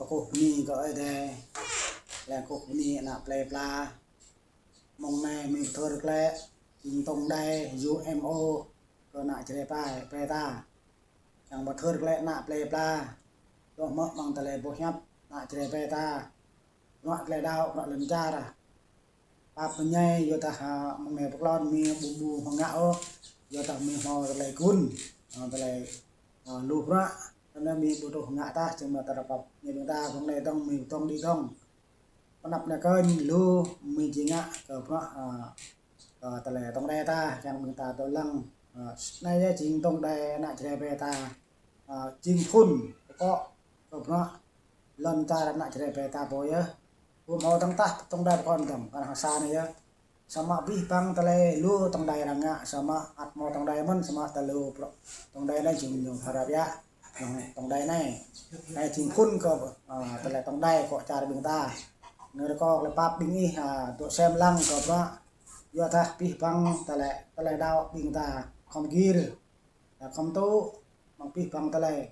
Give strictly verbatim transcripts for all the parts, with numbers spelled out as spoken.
Kơkuh bơni kơ Ơi Adai, lĕ kơkuh bơni ană plei pla. Mơ̆ng anai mơ̆ng pơthâo glaĭ, jing tổng đài U M O kơ ană Jrai plei ta. Kiăng pơthâo glaĭ ană plei pla, dŏ mơ̆ mơ̆ng tơlơi boh hiăp ană Jrai plei ta. Bruă tơlơi đaŏ, bruă lŏn čar. Pap mơñai, yua dah, a, mơ̆ng anai pơklŏn mơ̆ ƀu ƀu hmâo ngă ôh, yua dah mơ̆ hmâo tơlơi gun, a, tơlơi, a, lu bruă, tơdah mơ̆ ƀu tŭ ngă tah, čơma tơdah pap mơñai ƀing ta, mơ̆ng anai dŏng mơ̆ dŏng đĭ dŏng. Pơnăp anai kơnh lu mơ̆ či ngă kơ bruă, a, kơ tơlơi tổng đài ta, kiăng ƀing ta dŏ lăng, a, anai yơh jing tổng đài ană Jrai plei ta, a, jing phun pơkŏ kơ bruă lŏn čar ană Jrai plei ta pô yơh. Ƀu hmâo dơ̆ng tah tổng đài pơkŏn dơ̆ng, kar hăng sa anai yơh. Samơ̆ abih bang tơlơi lu tổng đài arăng ngă, samơ̆ ăt hmâo tổng đài mơ̆n, samơ̆ tơlơi lu tổng đài anai jing ñu phara biă. Tổng đài anai, anai jing phun kơ, a, tơlơi tổng đài kơ čar ƀing ta. Anai rơkâo tơlơi pap ƀing ih, a, dŏ sem lăng kơ bruă. Yua dah abih bang tơlơi, tơlơi đaŏ ƀing ta khŏm gir, khŏm tŭ, mơ̆ng abih bang tơlơi.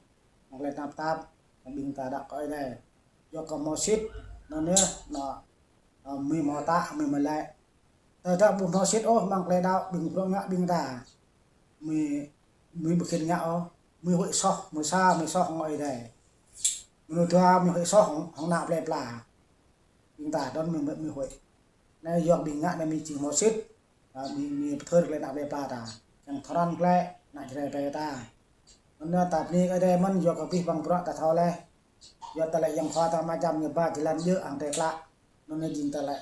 Mơ̆ng tơlơi tơnap tap, ƀing ta đaŏ kơ Ơi Adai. Yua kơ hmâo sĭt, anŭn yơh, anŭn, a, mơ̆ hmâo tă, mơ̆ hmâo laĭ. Tơdah ƀu hmâo sĭt ôh, mơ̆ng tơlơi đaŏ, ƀing bruă ngă ƀing ta. Mơ̆, mơ̆ ƀu khĭn ngă ôh, mơ̆ huĭ soh, mơ̆ sa, mơ̆ soh hăng Ơi Adai. Mơnuih dua mơ̆ huĭ soh hăng, hăng ană plei pla. Ƀing ta dŏ mơ̆, mơ̆, mơ̆ huĭ. Anai yua ƀing ngă anai mơ̆ jing hmâo sĭt. A, mơ̆, mơ̆ pơthâo glaĭ ană plei pla ta. Kiăng thâo răng glaĭ ană Jrai plei ta. Anŭn ta bơni kơ Ơi Adai mơ̆n yua kơ abih bang bruă ta thâo laih. Yua tơlơi Yang Khua ta mơčăm ñu ba jơlan djơ̆ hăng tơlơi klă. Anŭn jing tơlơi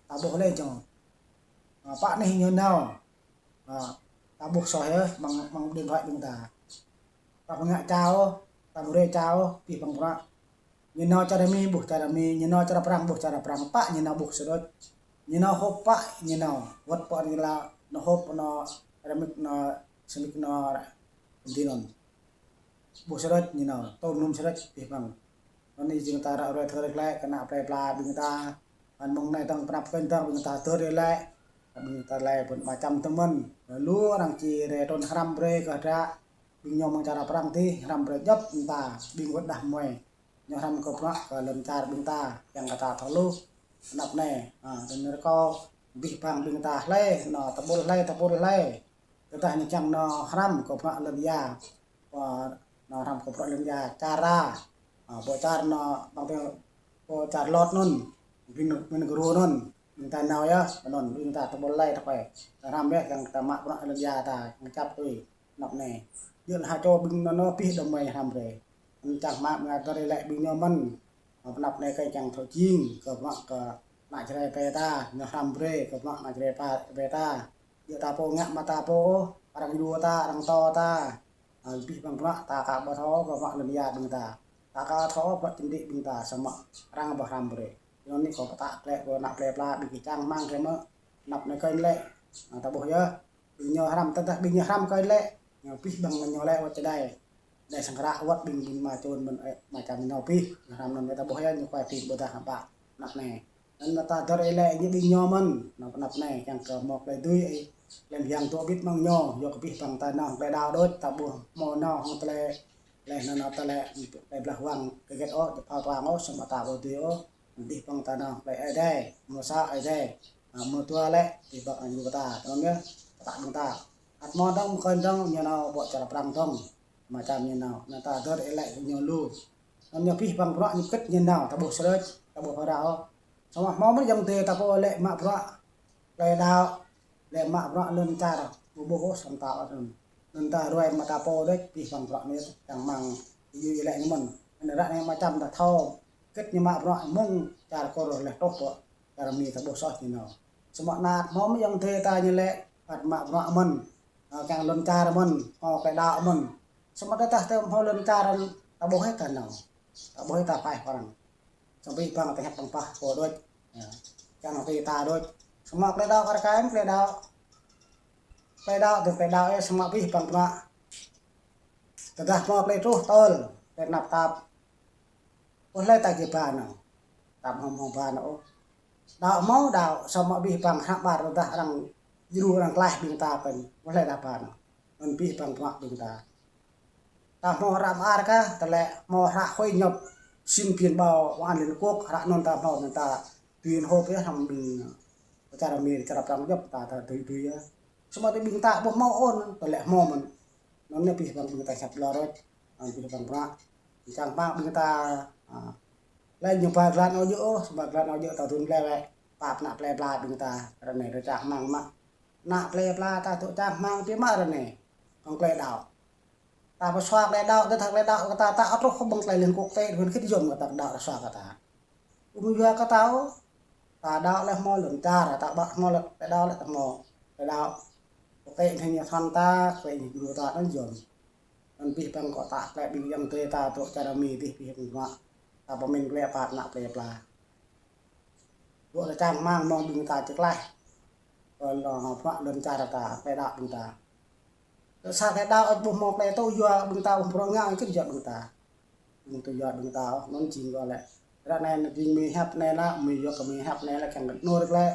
ta ƀuh laih jơ̆ng. A, pă anih ñu nao. A, ta ƀuh soh yơh, mơ̆ng, mơ̆ng điện thoại ƀing ta. Ta ƀu ngă čao, ta ƀu rai čao, abih bang bruă. Ñu nao čar Mi ƀuh čar Mi, ñu nao čar Prang ƀuh čar Prang, pă ñu nao ƀuh sơđôč. Ñu nao hôp pă ñu nao, wơ̆t pơ anai la, nao hôp nao rơmik nao, sơmik nao ră, pơdơ̆ng anŭn. Ƀuh sơđôč ñu nao, tơm num sơđôč abih bang. Anai jing ta ră ruai thâo glaĭ kơ ană plei pla ƀing ta. Anŭn mơ̆ng anai dŏng pơnăp kơnh dŏng ƀing ta thâo glaĭ. Ƀing ta laĭ ƀu mơčăm tơmơ̆n. Lu arăng či rai trŭn hrăm brơi kơ hră. Ƀing ñu mơ̆ng čar Prang tih hrăm brơi djŏp ƀing ta. Ƀing wơ̆t đah muai. Ñu hrăm kơ bruă kơ lŏn čar ƀing ta. Kiăng kơ ta thâo hluh. Pơnăp anai. A, tơnơ̆ rơkâo. Abih bang ƀing ta hlơi. Nao tơƀul hlơi, tơƀul hlơi. Tơdah ñu kiăng nao hrăm kơ bruă lŏn ia. Pơ nao hrăm kơ bruă lŏn ia čar ta. A, pơ čar nao ƀăng tơ pơ čar lŏt anŭn. Ƀing, ƀing gru anŭn. Ƀing ta nao yơh, anŭn, ƀing ta tơƀul hlơi tơpai. Ta hrăm yơh, kiăng ta mă bruă lŏn ia ta, kiăng čăp tui. Pơnăp anai. Yua lah čô ƀing nao nao abih đah muai hrăm brơi. Anŭn čang mă mơ̆ tơlơi laĭ ƀing ñu mơ̆n. A, pơnăp anai kơ kiăng thâo jing, kơ bruă kơ ană Jrai plei ta, nao hrăm brơi, kơ bruă ană Jrai plei ta. Yua ta pô ngă mă ta pô, arăng yua ta, arăng tŏ ta. A, abih bang bruă ta aka ƀu thâo kơ bruă lŏn ia ƀing ta. Ta aka thâo bruă čơdơ̆ng ƀing ta samơ̆ arăng ƀu hrăm brơi. Anŭn anai kâo pơtă glaĭ kơ ană plei pla ƀing gih čang rơmang kơ mơ̆. Pơnăp anai kơnh laĭ. A, ta ƀuh yơh. Ƀing ñu hrăm tơdah ƀing ñu hrăm kơnh laĭ. Ñu abih bang ñu laĭ wơ̆t čơđai. Anai sang kră wơ̆t ƀing ƀing mơčăm mơ̆n, ơ, mơčăm ñu nao abih. Ñu hrăm anŭn ta ƀuh yơh ñu kuai pin ƀôdah hơpă. Pơnăp anai. Anŭn mơ̆ ta dŏ rai laĭ ñu ƀing ñu mơ̆n. Anŭn pơnăp anai kiăng kơ hmâo tơlơi dưi ih. Lĕ yang tŭ bit mơ̆ng ñu, yua kơ abih bang ta nao tơlơi đaŏ đôč, ta ƀu hmâo nao hăng tơlơi, tơlơi nao nao tơlơi, tơlơi blah wang kơ gĕt ôh, čơphao tuang ôh, samơ̆ ta ƀu dưi ôh. Abih bang ta nao tơlơi Ơi Adai, mơnuih sa Ơi Adai. A, mơnuih dua lĕ, abih bang ană ƀing ta, tơlơi yơh, ta ƀing ta. Ăt hmâo dŏng, kơnh dŏng, ñu nao ƀơi čar Prang dŏng. Mơčăm ñu nao, anŭn ta dŏ rai laĭ ñu lu. Anŭn ñu abih bang bruă ñu kĭt ñu nao, ta ƀuh sơđôč, ta ƀuh phara ôh. Samơ̆ hmâo mơ̆n yang tê ta pô lĕ mă bruă tơlơi đaŏ, lĕ mă bruă lŏn čar, ƀu ƀuh ôh samơ̆ ta ôh anŭn. Anŭn ta ruai mă ta pô đôč, abih bang bruă anai čang rơmang, yua ih laĭ ñu mơ̆n. Anŭn ră anai mơčăm ta thâo, kĭt ñu mă bruă mơ̆ng čar Kur lĕ truh pơ čar Mi ta ƀuh soh ñu nao. Samơ̆ anŭn ăt hmâo mơ̆n yang tê ta ñu lĕ, ăt mă bruă mơ̆n, a, kiăng lŏn čar mơ̆n, hmâo tơlơi đaŏ mơ̆n. Samơ̆ tơdah tơ hmâo lŏn čar, ta ƀuh ih ta nao. Ta ƀuh ih ta pơhaih pơrăng. Samơ̆ abih bang ta hiăp ƀăng pah pô đôč. Ya. Kiăng tui ta đôč. Samơ̆ tơlơi đaŏ kar kaĭ, tơlơi đaŏ. Tơlơi đaŏ, tơlơi đaŏ, ơ, samơ̆ abih bang bruă. Tơdah hmâo tơlơi truh tơl, tơlơi tơnap tap. Ƀu hlơi ta či ba nao. Ta ƀu hmâo ba nao ôh. Đaŏ hmâo đaŏ, samơ̆ abih bang hră ƀar tơdah arăng djru arăng klaih ƀing ta pơ̆n. Ƀu hlơi ta ba nao. Anŭn abih bang bruă ƀing ta. Ta hmâo hră mơar kah, tơlơi hmâo hră huĭ ñŏp. xin phiên ƀao Hội đồng Liên Hợp Quốc, hră anŭn ta hmâo anŭn ta tui hơp yơh, hăng ƀing čar Mi, čar Prăng djŏp ta, ta tui tui yơh. Samơ̆ tơ ƀing ta ƀu hmâo ôh, tơlơi hmâo mơ̆n. Anŭn yơh abih bang ƀing ta hiăp lor rơ̆t, abih bang prăk. Čang hmang ƀing ta, a, lĕ ñu ba glan ôh djơ̆ ôh, ba glan ôh djơ̆ ta tŭn lĕ wĕ, pap ană plơi pla ƀing ta, ră anai rơčah hmang mă. Ană plơi pla ta tŭ čang hmang biă mă ră anai. Hăng tơlơi đaŏ. Ta pơsua tơlơi đaŏ, tơdah tơlơi đaŏ kơ ta, ta ăt truh kơ ƀing tơlơi Liên Hợp Quốc tê, rơwen khĭt yôm kơ ta đaŏ rơsua kơ ta. Ƀu mơyua kơ ta ôh. Ta đaŏ lĕ hmâo lŏn čar, ta ƀă hmâo lĕ tơlơi đaŏ lĕ ta hmâo tơlơi đaŏ. Quốc tế ñu thăn ta, quốc tế ñu djru ta anŭn yôm. Anŭn abih bang kơ ta plơi ƀing yang tê ta tŭ čar Mi dih abih bang mă. Ta pơmĭn tơlơi pap ană plơi pla. Dŏ ta čang hmang mơ̆ng ƀing ta čơklaih. Kơ lŏn, pă lŏn čar ta, tơlơi đaŏ ƀing ta. Tơ sa tơlơi đaŏ ƀu hmâo tơlơi tŭ yua ƀing ta, ƀu hmâo ngă kơ yua ƀing ta. Ƀing tŭ yua ƀing ta, anŭn jing yua lĕ. Ră anai jing Mi hiăp anai lĕ, Mi yua kơ Mi hiăp anai lĕ, kiăng kơ nô rơ̆k lĕ,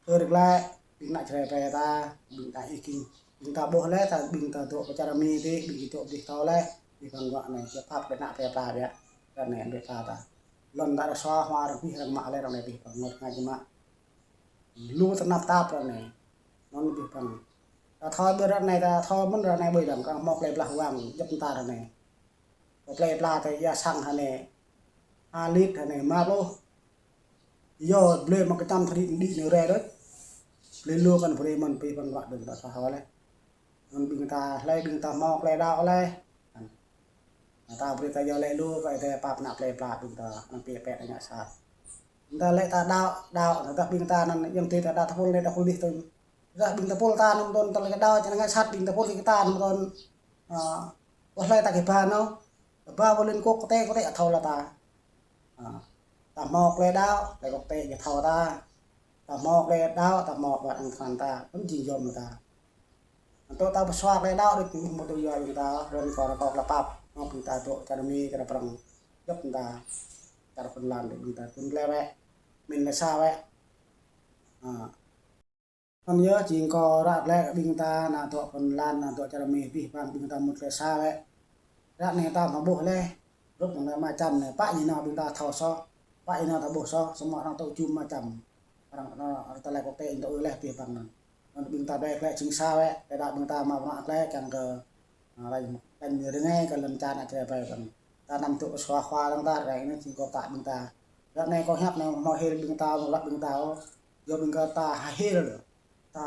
ơ rơ̆k lĕ, ƀing ană čơrơpai ta, ƀing ta ih king. Ƀing ta ƀuh lĕ, ta ƀing ta dŏ pơ čar Mi dih, ƀing ta dŏ dih thâo lĕ, abih bang wă anai, yua pap kơ ană plơi pla biă, ră anai plơi pla ta. Lŏn ta rơsua hua rơbih arăng mă lĕ, ră anai abih bang ngŏt ngă jơmă. Lu tơnap tap ră anai. Anŭn abih bang. Ta thâo ƀơi ră anai, ta thâo mơ̆n ră anai ƀơi dang, kơ hmâo plơi pla wang, djŏp ta ră anai. Kơ plơi pla ta ia sang hơnai. Ha lit hơnai, ma pluh. Yua blơi mă kơčăm thari đĭ nơ rai đôč. Blơi lu kăn brơi mơ̆n abih bang wă dơ̆ng ta sa hơlĕ. Anŭn ƀing ta, hlơi ƀing ta hmâo tơlơi đaŏ lĕ. Anŭn ta brơi ta yua lĕ lu, kơ Ơi Adai pap ană plơi pla ƀing ta, anŭn pĕ pĕ ta ngă sat. Ƀing ta lĕ ta đaŏ, đaŏ, anŭn ta ƀing ta anŭn yang tê ta đaŏ tơpul anai tơpul dih tŭn. Dah ƀing tơpul ta anŭn tŭn tơlơi đaŏ, čang ngă sat ƀing tơpul ta anŭn tŭn. A, ƀuh hlơi ta kơ ba anŭn. Ba pơ Liên Hợp Quốc, quốc tế, quốc tế thâo lĕ ta. A, ta hmâo tơlơi đaŏ, tơlơi quốc tế ñu thâo ta. Ta hmâo tơlơi đaŏ, ta hmâo ƀing arăng khan ta, anŭn jing yôm ta. Anŭn tơ ta pơsua tơlơi đaŏ đôč, ƀu hmâo tŭ yua ƀing ta, rơ̆n kơ rơkâo tơlơi pap, hmâo ƀing ta dŏ čar Mi, čar Prăng, djŏp ta, čar Phần Lan, ƀing ta tŭn lĕ wĕ, min lĕ sa wĕ. A. Anŭn yơh jing kơ ră lĕ ƀing ta ană dŏ Phần Lan, ană dŏ čar Mi, abih bang ƀing ta mŭt lĕ sa wĕ. Ră anai ta hmâo ƀuh lĕ, rup anŭn lĕ mă čăm anai, pă ñu nao ƀing ta thâo soh, pă ñu nao ta ƀuh soh, samơ̆ arăng tŭ jum mă čăm. Arăng, arăng tơlơi quốc tế ñu tŭ ư lĕ abih bang anŭn. Anŭn ƀing ta đuaĭ lĕ jing sa wĕ, tơdah ƀing ta mă bruă lĕ kiăng kơ, a, lañ, lañ rơngai kơ lŏn čar ană čơrơpai ƀing. Ta anăm tŭ pơsua hua arăng ta, ră anai jing kơ ta ƀing ta. Ră anai kơ hiăp anai hmâo hil ƀing ta, hmâo lăp ƀing ta ôh. Yua ƀing kơ ta hil. Ta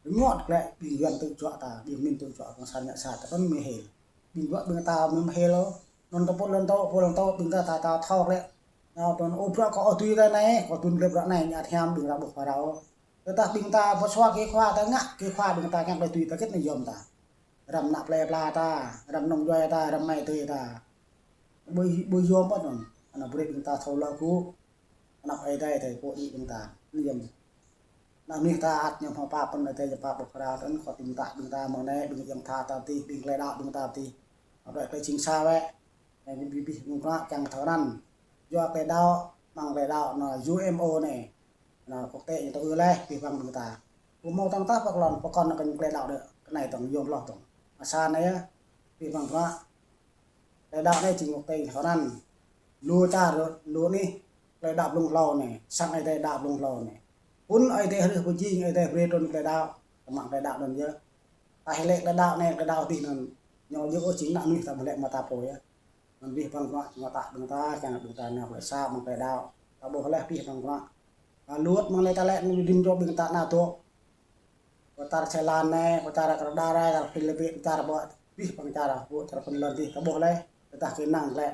rơngot lĕ ƀing Yuan tŭ juă ta, ƀing Min tŭ juă, cộng sản ngă sat, ta anŭn mơ̆ hil. Ƀing juă ƀing ta mơ̆ hil ôh. Anŭn tơpul lŏn tŏ, pul lŏn tŏ, ƀing ta ta ta thâo lĕ. Anŭn tŭn ôh bruă kơ ôh tui ta anai, kơ tŭn lĕ bruă anai ñu ăt hiam ƀing ta ƀuh phara ôh. Tơdah ƀing ta pơsua kơ khua ta ngă, kơ khua ƀing ta kiăng kơ tui ta kĭt anai yôm ta. Răm ană plơi pla ta, răm nŏng djuai ta, răm amai adơi ta. Ƀu, ƀu yôm ôh anŭn. Anŭn brơi ƀing ta thâo lăi kơ anăp Ơi Adai ta pô đĭ ƀing ta. Anŭn yơh. Anŭn anih ta ăt ñu hmâo pap pơ̆n Ơi Adai ñu pap ƀu phara tơ̆n kơ ƀing ta, ƀing ta mơ̆ng anai, ƀing yang tha ta tih, ƀing tơlơi đaŏ ƀing ta tih. Anŭn tơlơi jing sa wĕ. Anŭn abih bang bruă kiăng thâo anŭn. Yua tơlơi đaŏ, mơ̆ng tơlơi đaŏ anŭn U M O anai. Anŭn quốc tế ñu tŭ ư lĕ abih bang ƀing ta. Ƀu hmâo tơ̆ng tah pơkŏn, pơkŏn kơ tơlơi đaŏ đôč, kơ anai tơ̆ng yôm hloh tơ̆ng. Asar anai yơh, abih bang bruă. Tơlơi đaŏ anai jing quốc tế thâo anŭn. Lu čar, lu anih, tơlơi đaŏ blung hlâo anai, sang Ơi Adai đaŏ blung hlâo anai. Pŭn Ơi Adai hrih pơjing, Ơi Adai brơi trŭn tơlơi đaŏ, tơmă tơlơi đaŏ anŭn yơh. Ta hil lĕ tơlơi đaŏ anai, tơlơi đaŏ adih anŭn. Ñu yơh ôh jing ană mơnuih ta ƀu lĕ mă ta pô yơh. Anŭn abih bang bruă, ñu ta ƀing ta, kiăng ƀing ta nao lĕ sa mơ̆ng tơlơi đaŏ. Ta ƀuh lĕ abih bang bruă. Ta luăt mơ̆ng anai ta lĕ anŭn dim jŏ ƀing ta nao dŏ. Kơ čar Thái Lan anai, kơ čar Canada anai, čar Philippin, čar ƀuh, abih bang čar, ƀuh čar Phần Lan dih, ta ƀuh lĕ, tơdah kơ năng lĕ.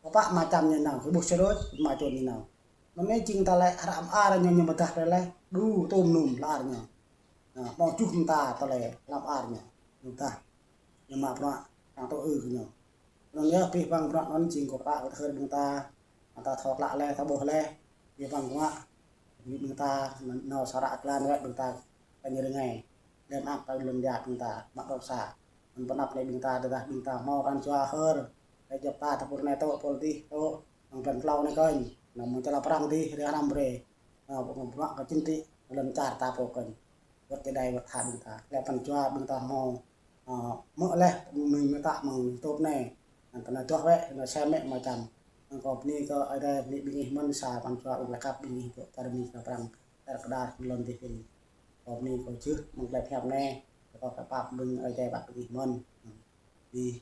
Pơpă mă čăm ñu nao, kơ ƀuh sơrôč, mă čun ñu nao. Anŭn anai jing ta lĕ, hră amra ñu ñu mơdah lĕ, đu tŭm nŭm lar ñu. Anŭn, hmâo juh mơta tơlơi hlăm ar ñu. Ñu tah. Ñu mă bruă, arăng tŭ ư kơ ñu. Anŭn yơh abih bang bruă anŭn jing kơ pă kơ thơ ƀing ta. Mă ta thâo klă lĕ, ta ƀuh lĕ. Abih bang bruă. Ƀing ta nao sa ră klan wĕ ƀing ta kơ ñu rơngai. Lĕ mă ta lŏn jă ƀing ta, mă tŏ sa. Anŭn pơanăp lĕ ƀing ta, tơdah ƀing ta hmâo pran jua hơr. Lĕ djŏp ta tơpul anai tŭ, pul dih tŭ. Mơ̆ng blan klâo anai kơnh. Anŭn mơ̆ng čar Prăng dih, rơh anăm brơi. Anŭn bruă kơ chính trị, lŏn čar ta pô kơnh. Wơ̆t čơđai wơ̆t tha ƀing ta. Lĕ pran jua ƀing ta hmâo, ơ, mơ̆ lĕ, mơ̆ng mơta mơ̆ng YouTube anai. Anŭn ta nao duah wĕ, nao sem wĕ mă čăm. Kâo bơni kơ Ơi Adai bơni ƀing ih mơ̆n sa păn jua ƀing lăk kăp ƀing ih dŏ tơring ƀing ih pơrăng kơ dar kơdar lŏn dih ƀing. Kâo bơni kâo jưh mơ̆ng tơlơi pơhiăp anai. Kâo kơpă ƀing Ơi Adai ƀă ƀing ih mơ̆n. Ƀing